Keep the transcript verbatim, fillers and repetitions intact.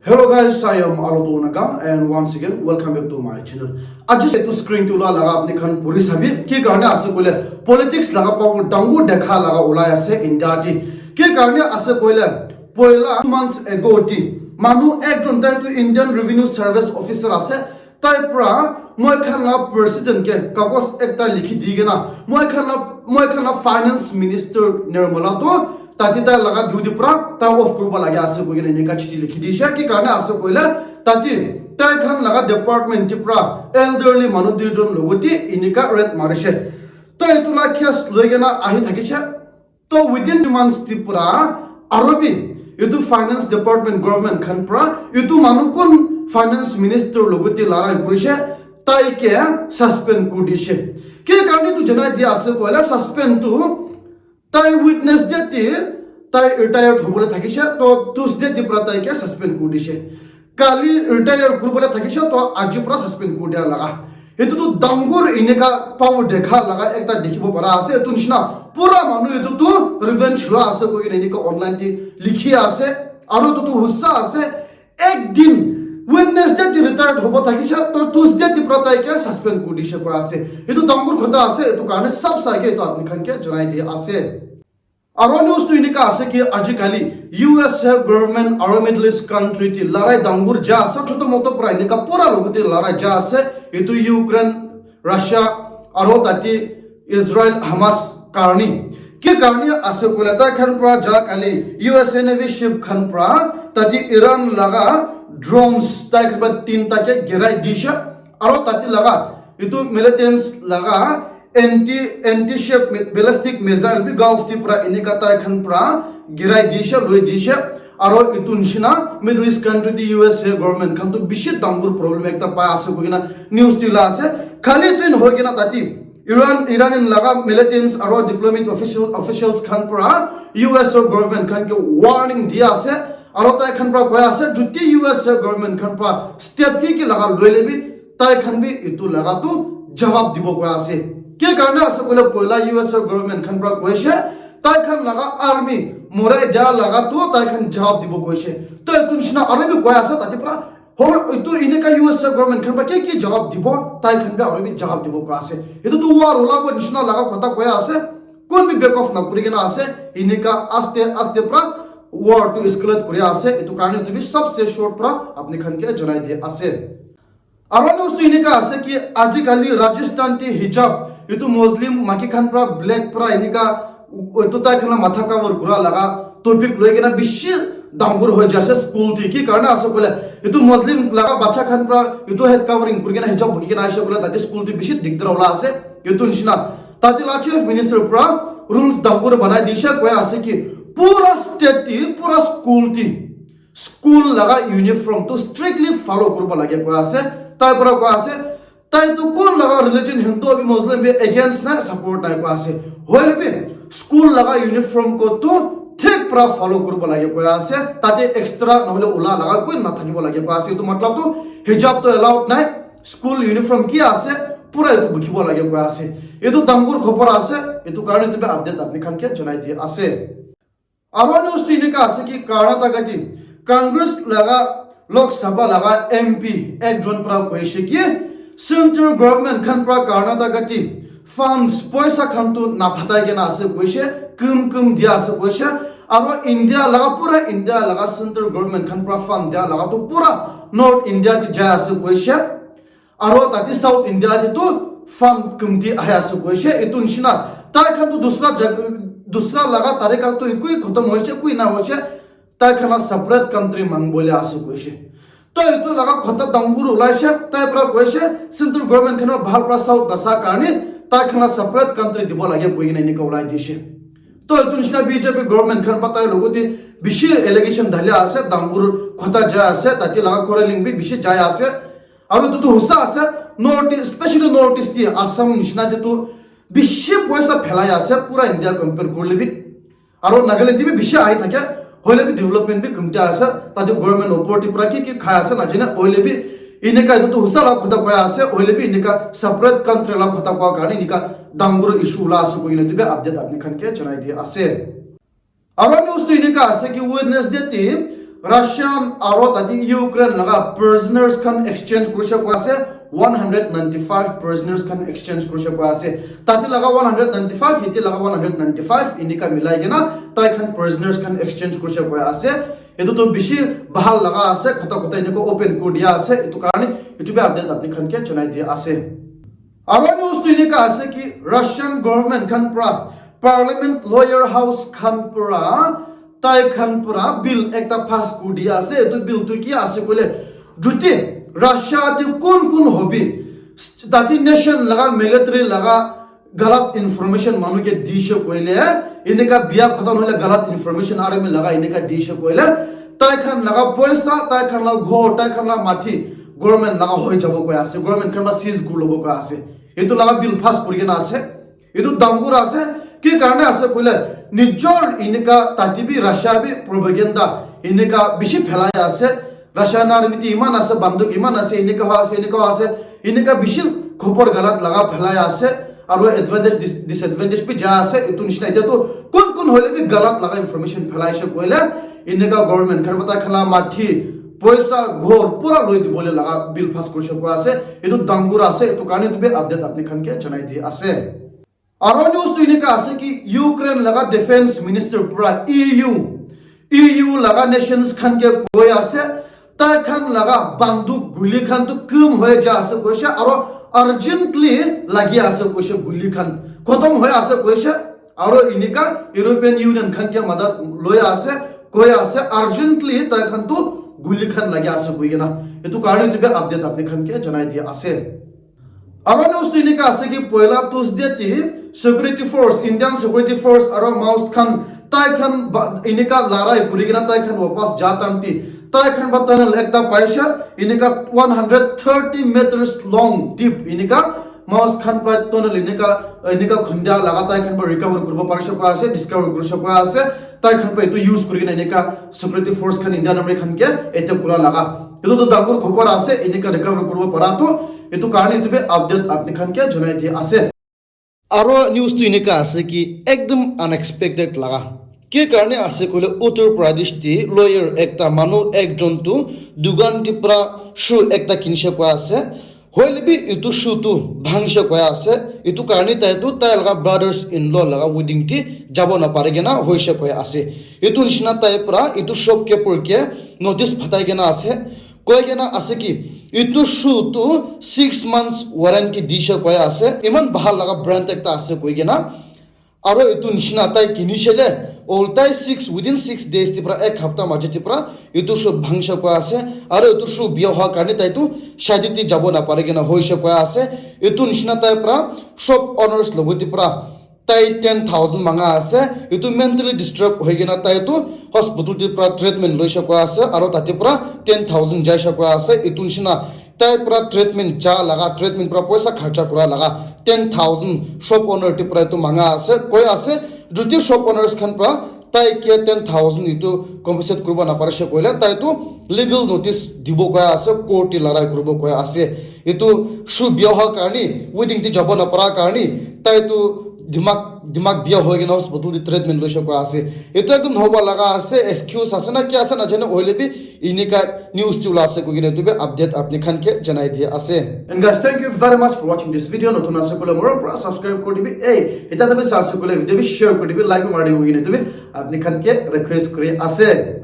Hello guys, I am Alodo Naga and once again welcome back to my channel. Aji etu screen tu la laga apni khan puri sabi ki karne ase koile politics laga power dangu dekha laga ulai ase India ti. Ki karne ase koile poila months ago ti manu ekjon tai tu Indian Revenue Service officer ase, tai pra moi khan la president ke kagos ekta likhi di kena moi khan la moi khan la finance minister Nirmala to tati tai laga duty pra tai off kuribo lage ase koi kena enika chiti likhi dishe. Ki karne ase koile tati tai khan laga department ti pra elderly manu duijon logoti enika raid marishe. To etu la case loi kena ahi thakishe. To within two months ti pra aro bi etu finance department government khan pra etu manu kun finance minister logoti larai kurishe, tai ke suspend kuri dishe. Ki karne tu janai dia ase koile suspend tu tai Wednesday ti tai retired hobole thakishe, to Tuesday ti pra tai ke suspend kuri dishe. Kali retire kuribole thakishe to aji pura suspend kuri dia laga. Etu tu dangur enika power dekha laga ekta dikhibo para ase. Etu nishina pura manu etu tu revenge lua ase koi kena enika online te likhi ase. Aru etu tu husa ase. Ek din Wednesday te retired hobo thakishe to Tuesday te pura tai ke suspend kuri dishe koi ase. Etu dangur khota ase. Etu karne sab sai ke etu apni khan ke janai dia ase. Aro news tu enika ase ki ajikali U S A government aro Middle East country ti larai dangur ja ase, choto moto pra enika pura logote larai ja ase, etu Ukraine, Russia, aro tati Israel, Hamas karni. Ki karni ase koile tai khan pra ja kali U S A Navy ship khan pra tati Iran laga drones tai khan pra tinta ke girai dishe, aro tati laga etu militants laga anti anti ship mi- ballistic missile bi Gulf ti pra enika tai khan pra girai dishe, loi dishe. Aro etu nishina Middle East country ti U S A government khan tu bishi dangur problem ekta pai ase koi kena news ti la ase. Khali tu hoi kena tati Iran Iranian laga militants aro diplomatic official officials khan pra U S A government khan ke warning dia ase. Aro tai khan pra koi ase jodi U S A government khan pra step ki ki laga loi lebi tai khan bi etu laga tu jawab dibo koi ase. Ki karne ase koile poila U S A government khan pra koise tai khan laga army morai dia laga tu tai khan jawab dibo koise. To etu nishina aro bi koi ase tati pra hor etu enika U S A government khan pra ki ki jawab dibo tai khan bi aro bi jawab dibo koi ase. Etu tu war olabo nishina laga kotha koi ase. Kun bi back off na kuri kena ase enika aste aste pra war tu escalate kuri ase. Etu karne etu bi sabse short pra apni khan ke janai dia ase. Aro news tu enika ase ki ajikali Rajasthan ti hijab etu Muslim maki khan pra black pra enika etu tai khan la matha cover kura laga topic loi kena bishi dangur hoi ja ase school ti. Ki karne ase koile etu Muslim laga bacha khan pra etu head covering kuri kena hijab bukhi kena ase koile tate school ti bishi dikdar ola ase. Etu nishina tate la chief minister pra rules dangur banai dishe koi ase ki pura state ti pura school ti school laga uniform tu strictly follow kuribo lage koi ase. Tai pra koi ase tai tu kun laga religion Hindu bi Muslim bi against na support nai koi ase. Hoile bi school laga uniform code tu thik pra follow kuribo lage koi ase. Tate extra nohole ula laga koi na thakibo lage koi ase. Etu matlab tu hijab tu allowed nai. School uniform ki ase pura etu bukhibo lage koi ase. Etu dangur khobor ase. Etu karne etu bi update apni khan ke janai dia ase. Aro news tu enika ase ki Karnataka ti Congress laga Lok Sabha laga M P ekjon pra koise ki central government khan pra Karnataka ti funds poisa khan tu naphatai kena ase koise, kum kum dia ase koise. Aro India laga pura India laga central government khan pra fund dia laga tu pura North India ti jai ase koise. Aro tate South India te tu fund kumti ahi ase koise. Etu nishina tai khan tu dusra jag- dusra laga tarika tu ekoi khotom hoise, ekoi na hoise. Tai khan la separate country mang bole ase koise. To etu laga khota dangur ulaise, tai pra koise central government khan bhal pra South nasa karne tai khan la separate country dibo lage koi kena enika ulai dishe. To etu nishina B J P government khan pa tai logote bishi allegation dhali ase, dangur khota jai ase, tate laga quarreling bi bishi jai ase. Aru etu tu hosa ase, North East, especially North East te Assam nishina te tu bishi poisa phelai ase, pura India compare kurile bi. Aru Nagaland te bi bishi ahi thake, hoile bi development bi kumti ase, tate government opor te pura ki ki khai ase najane, hoile bi enika etu tu hosa la khota koi ase, hoile bi enika separate country la khota koa karne enika dangor issue ula ase koi kena etu bi update apni khan ke janai di ase. Aru news tu enika ase ki Wednesday te Russian aro tate Ukraine laga prisoners khan exchange kurishe koi ase, one hundred ninety-five prisoners khan exchange kurishe koi ase. Tate laga one hundred ninety-five, yate laga one hundred ninety-five, enika milai kena tai khan prisoners khan exchange kurishe koi ase. Etu tu bishi bhal laga ase, khota khota enika open kuri dia ase. Etu karne etu bi update apni khan ke janai dia ase. Aro news tu enika ase ki Russian government khan pra, parliament, lower house khan pra, tai khan pra bill ekta pass kuri dia ase. Etu bill tu ki ase koile, juti Russia te kun kun hobi, tate nation laga, military laga galat information manu ke dishe koile, enika bia khotom hoile galat information army laga enika dishe koile, tai khan laga poisa, tai khan laga ghor, tai khan laga mati government laga hoi jabo koi ase, government khan pra seize kuri lobo koi ase. Etu laga bill pass kuri kena ase. Etu dangor ase, ki karne ase koile, nijor enika tate bi Russia bi propaganda enika bishi phelai ase. Russia na army te iman ase, banduk iman ase, enika hoi ase, enika hoi ase, enika bishi khobor galat laga phelai ase, aro advantage, dis-, disadvantage bi ja ase. Etu nishina etia tu kun kun hoile bi galat laga information phelai she koile, enika government khan pra tai khan laga mati, poisa, ghor pura loi dibole laga bill pass kurishe koi ase. Etu dangor ase, etu karne etu bi update apni khan ke janai di ase. Aro news tu enika ase ki Ukraine laga defense minister pra E U, E U laga nations khan ke koi ase, tai khan laga banduk guli khan tu kum hoi ja ase koise, aro urgently lagi ase koise guli khan. Khotom hoi ase koise, aro enika European Union khan ke madat loi ase, koi ase, urgently tai khan tu guli khan lagi ase koi kena. Etu karne etu bi update apni khan ke janai dia ase. Aro news tu enika ase ki poila Tuesday te security force, Indian security force aro Maoist khan, tai khan ba-, enika larai kuri kena tai khan wapas ja time te tai khan pra tunnel ekta paishe, enika one hundred thirty meters long deep enika Maoist khan pra tunnel enika, enika khunda laga tai khan pra recover kuribo parishe koi ase, discover kurishe koi ase, tai khan pra etu use kuri kena enika security force khan Indian army khan ke attack kura laga. Etu tu dangor khobor ase, enika recover kuribo para tu, etu karne etu bi update apni khan ke janai di ase. Aro news tu enika ase ki ekdom unexpected laga. Ki karne ase koile Uttar Pradesh te lawyer ekta manu ekjon tu dukan te pra shoe ekta kinishe koi ase. Hoile bi etu shoe tu bhangshe koi ase. Etu karne tai tu tai laga brothers in law laga wedding te jabo napare kena hoishe koi ase. Etu nishina tai pra etu shopkeeper ke notice phatai kena ase. Koi kena ase ki, etu shoe tu six months warranty dishe koi ase, iman bhal laga brand ekta ase koi kena. Aro etu nishina tai kinishe le, oltai six, within six days te pra, ek hapta maje te pra, etu shoe bhangshe koi ase, aro etu shoe biya hoa karne tai tu shadi te jabo napare kena hoishe koi ase. Etu nishina tai pra shop owners logo te pra tai ten thousand manga ase. Etu mentally disturb hoi kena tai tu hospital te pra treatment loishe koi ase, aro tate pra ten thousand jaishe koi ase. Etu nishina tai pra treatment ja laga, treatment pra poisa kharcha kura laga ten thousand shop owner te pra etu manga ase, koi ase. Juti shop owners khan pra tai ke ten thousand etu compensate kuribo naparishe koile, tai tu legal notice dibo koi ase, court te larai kuribo koi ase. Etu shoe biya hoa karne, wedding te jabo napara karne, tai tu dimag, dimag biya hoi kena hospital te treatment loishe koi ase. Etu ekdom nohobo laga ase, excuse ase na ki ase najane, hoile bi enika news te ula ase koi kena etu bi update apni khan ke janai dia ase. And guys, thank you very much for watching this video. Notun ase koile morom pura subscribe kuri dibi. Ei, eta tabi sa ase koile video bi share kuri dibi, like bi mari dibi, etu bi apni khan ke request kuri ase.